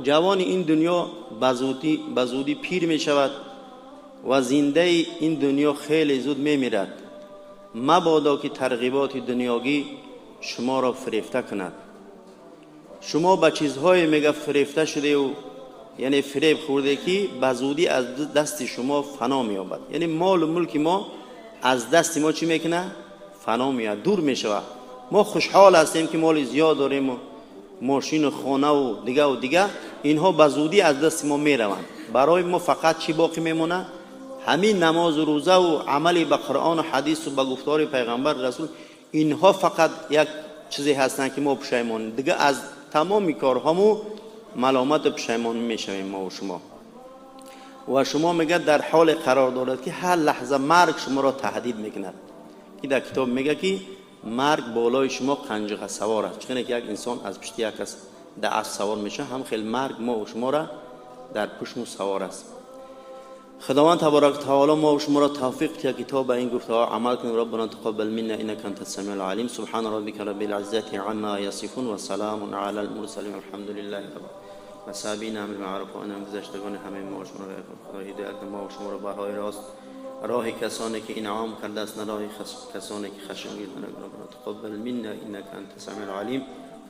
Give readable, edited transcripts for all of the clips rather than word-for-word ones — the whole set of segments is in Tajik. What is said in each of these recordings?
Ҷавони ин дунё ба зудӣ пир мешавад ва зиндаи ин дунё хеле зуд мемирад. Мабодо ки тарғиботи дунёгӣ шуморо фирефта кунад. Шумо ба чизҳое, мега, фирефта шудеву, яъне фиреб хӯрде, ки ба зудӣ аз дасти шумо фано меёбад. Яъне молу мулки мо аз дасти мо чӣ мекунад? Фано меяд, дур мешавад. Мо хушҳол ҳастем, ки моли зиёд дорему мошину хонаву дигаву дига. Инҳо ба зудӣ аз дасти мо мераванд. Барои мо фақат чӣ боқӣ мемонад? Ҳамин намозу рӯзаву амали ба Қуръону ҳадису ба гуфтори пайғамбар, расул. Инҳо фақат як чизе ҳастанд, ки мо пушаймонем. Дига аз тамоми корҳому маломату пушаймон мешавем мову шумо. Ва шумо, мегӯяд, дар ҳоле қарор дорад, ки ҳар лаҳза марг шуморо таҳдид мекунад, ки дар китоб мегӯяд, ки марг болои шумо қанҷиға савор аст. Чӣ ки як инсон аз пушти як кас дар асп савор мешавад, ҳам хел марг мо шуморо дар пуштму савор аст. Худованд таборака таоло мо шуморо тавфиқ диҳад, ки то ба ин гуфтаҳо амал кунем. ربنا تقبل منا إنك أنت السميع العليم. سبحان ربك رب العزة عما يصفون وسلام على المرسلين الحمد لله رب و امر معروف و гузаштагони ҳамаи мо шуморо худо ҳидоят, мо шуморо ба роҳи рост, роҳи касоне ки инъом кардааст, на роҳи касоне ки хашмгин. ربنا تقبل منا إنك أنت السميع العليم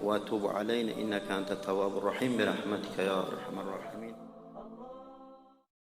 وتب علينا إنك أنت التواب الرحيم برحمتك يا أرحم الراحمين.